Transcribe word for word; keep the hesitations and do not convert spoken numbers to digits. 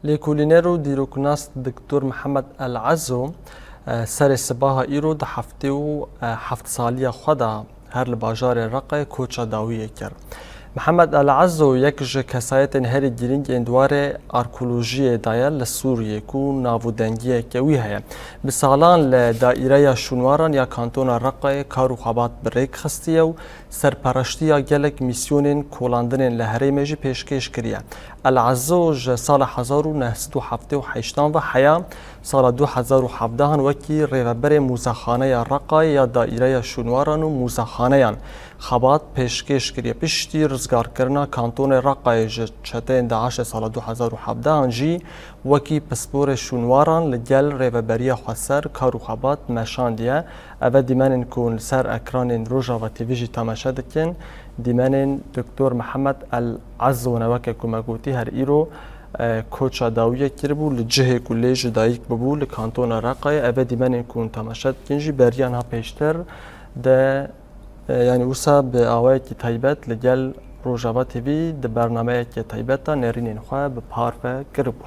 Lêkolîner û dîroknas Doktor Mihemed El Ezo, e, serê sibaha îro di heftê û heft saliya xwe de her li bajarê Reqayê koça dawiyê kir. Mihemed El Ezo yek ji kesayetên herî girîng ên di warê arkeolojiyê de ye li Sûriyê ku navûdengiyeke wî heye. Bi salan li daîreya şûnwaran ya kantona Reqayê kar û xebat bi rêk xistiye û serpereştiya gelek mîsyonên kolandinên li herêmê jî pêşkêş kiriye. El Ezo ji sala hezar û neh sed û heftê û heştan ve heya sala du hezar û hevdehan wekî rêveberê Mûzexaneya Reqayê ya Daîreya Şûnwaran û Mûzexaneyan xebat pêşkêş kiriye. Piştî rizgarkirina kantonê Reqayê ji çeteyên DAIŞê sala du hezar û hevdehan jî wekî pisporê şûnwaran li gel Rêveberiya Xweser kar û xebat meşandiye. Eve dîmenên ku li ser ekranên Rojava T V jî temaşe dikin, dîmenên Doktor Mihemed El Ezo ne, weke ku me gotî her îro, e, koça dawiyê kiribû li cihê ku lê ji dayik bûbû li kantona Reqayê. Eve dîmenên ku hûn temaşe dikin jî beriya niha pêştir de, e, yanî wisa bi awayekî taybet li gel Rojava T V di bernameyeke taybet de nêrînên xwe bi parve kiribû.